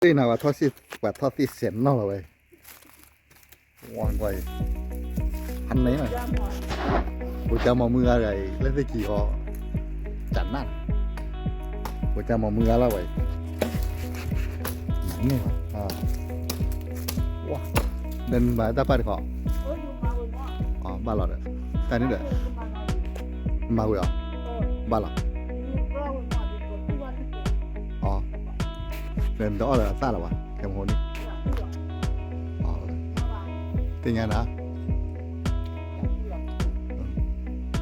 သ့ၣ်နၤ ပှၤထီၣ်သ့ၣ်စဲးနီၣ်လီၤဝဲ, ဝါကွၢ်အံၤ, ဖးန့ၣ်, ပကမၤမုၢ်ဂၤတဂၤအံၤ လၢသ့ၣ်ခံဃီ, ကနၣ်, ပကမၤမုၢ်ဂၤလီၤဝဲအံၤ, န့ၣ်, ဝါ, ဒီးနဘၣ်တၢ်ပာ်တခီ, ဘၣ်လီၤဒီး, တၢ်န့ၣ်ဒီး, မၤဝံၤအီၤ, ဘၣ်လီၤ, အီ, ဒီးနတအီၣ်လၢအသၣ်လၢၤဘၣ်, ခဲမဟိန့ၣ်, သ့ၣ်ညါနၤ,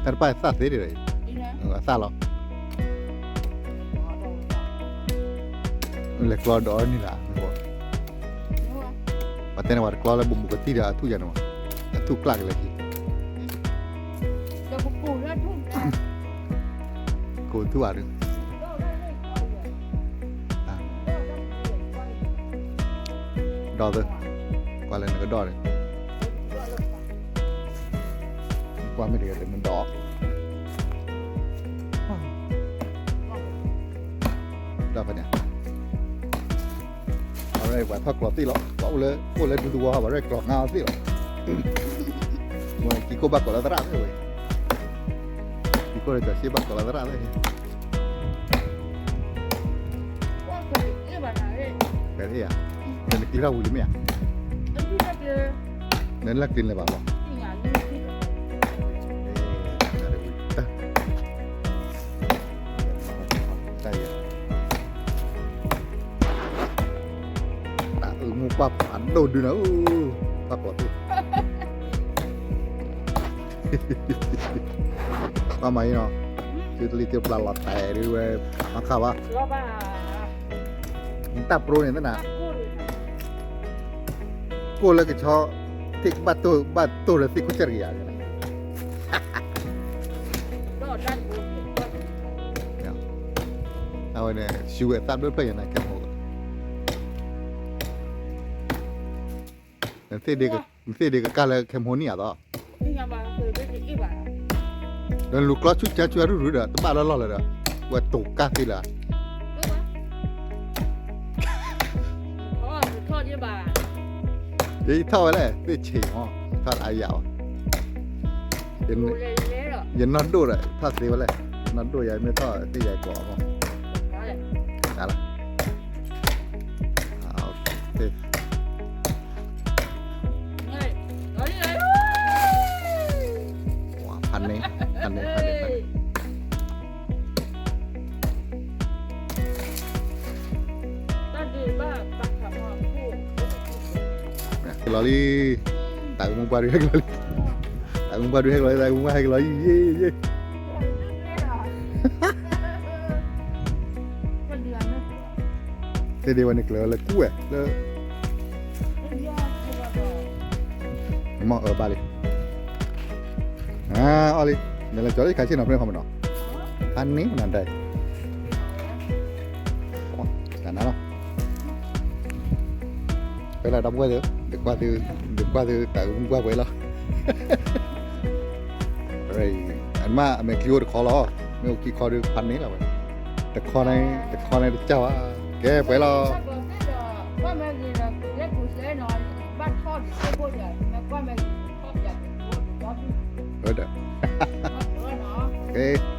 တၢ်တပာ်သၣ်သ့ဒံးဒီး, အသၣ်လီၤ, လဲၤကျီဒီးအီၤန့ၣ်လၢ, ပှၤတဲန့ၣ် ပှၤတကျီလၢဘူးဘူးကသံၣ်ဒီးအထူၣ်ယၤန့ၣ်မး, အထူၣ်ကျၣ်ကလဲၤခံ ကိးထူၣ်အါဒုး, ဒီးသၢ, ကွၢ်လၢနကဒီးန့ၣ်, ကွၢ်မ့ၢ်တဂ့ၤတမ့ၢ်ဒီး, ဒီးဖဲန့ၣ် အဝဲပှၤထီၣ်ကျီသ့ၣ်လီၤ, ပှၤအိၣ်လၢဒူသဝီ ပှၤရဲၣ်ကျီၤငါအီၤသ့ၣ်လီၤ, ဝဲကံခိၣ်ဘၣ်ကိးလၢသရၣ်သ့ၣ်ဝဲ, ကံခိၣ်ဒီးစီၤရှ့ဘၣ်ကိးလၢသရၣ်သ့ၣ်, ဖဲန့ၣ်ဧါ, နကျံထီၣ်ဝံၤလံမ့ၢ်ဧါ, နလၢကျံလဲၤဘၣ်လီၤ, တၢ်အုးမူကွၢ်ဖးဒိၣ်ဒုးနၤ, ဘၣ်ကျီၤသ့ၣ်, ကွၢ်မၤအံၤနီၤ, သုတလံၤသုပျၢ်လီၤတဲာ်ဒုးဝဲ, မၤခးဘၣ်, နတၢ်ပရိန့ၣ်သနၤ, ကိၣ်လၢကဆီ, သ့ၣ်ကဘၣ်တိၢ်, ဘၣ်တိၢ်လၢသ့ၣ်ခိၣ်စၢၢ်တကယၤန့ၣ်, အဝဲန့ၣ် စူဝဲသၣ်ဘျၢဖျၢၣ်ယၤနၤခဲမဟိ, နသ့ၣ်ဒ့ကကၢ်လၢခဲမဟိန့ၣ်အသိး, ဒီးလူၤကျီဆူၣ်ဆါဆူၣ်အရူၢ်ရူၢ်ဒီး တဘၣ်လၢလီၢ်လၢၤဒီး, ဝဲတိၤကၢ်သ့လၢ ယထီၣ်ဝဲလဲၣ်, သ့ၣ်ဆံးမး, ထီၣ်တအါယၤဘၣ်, ယနီၢ်ဒိၣ်ဒီး ထီၣ်သ့ဝဲလဲၣ်, ယနီၢ်ဒိၣ်ယၤမ့ၢ်ထီၣ်သ့ၣ်ယၤကိးမး, တၢ်လၢ, ဖးန့ၣ်, ဖးန့ၣ်, ဖးန့ၣ်, ဟဲက့ၤလီၤလံ, တၢ်ကမူပှၢ်ဒုးဟဲက့ၤလီၤလံ, တၢ်ကမူပှၢ်ဒုးဟဲက့ၤလီၤလံ, တၢ်ကမူပှၢ်ဟဲက့ၤလီၤလံ, ယ့ၣ်, ယ့ၣ်, သ့ၣ်ဒ့ဝဲန့ၣ်ကျၢၤလၢကူဝဲလၢ, မ့ၢ်အၢဘၣ်လံ, အီၣ်လံ, နလဲၤကၠီၤလံခါဆ့ၣ်နီၤဖဲန့ၣ်ခီမ့ၢ်နီၤ, ဖးန့ၣ်နၤဒဲး, တၢ်နၤလီၤ, ဖဲလၢဒီပုၢ်ဝဲၢ်သ့ၣ်, ဒုးကွၢ်သု, ဒုးကွၢ်သုတၢ်ကမူပှၢ်ပှဲၤလီၤ, အမ့ၢ်အမဲာ်ချံအိၣ်တခီလီၤ, မ့ၢ်အိၣ်ခံခီဒုးဖးန့ၣ်လီၤဝဲ, တခီန့ၣ်, တခီန့ၣ်တကၢ်ဘၣ်, ကဲပှဲၤလီၤ ဒီး, ကဲ,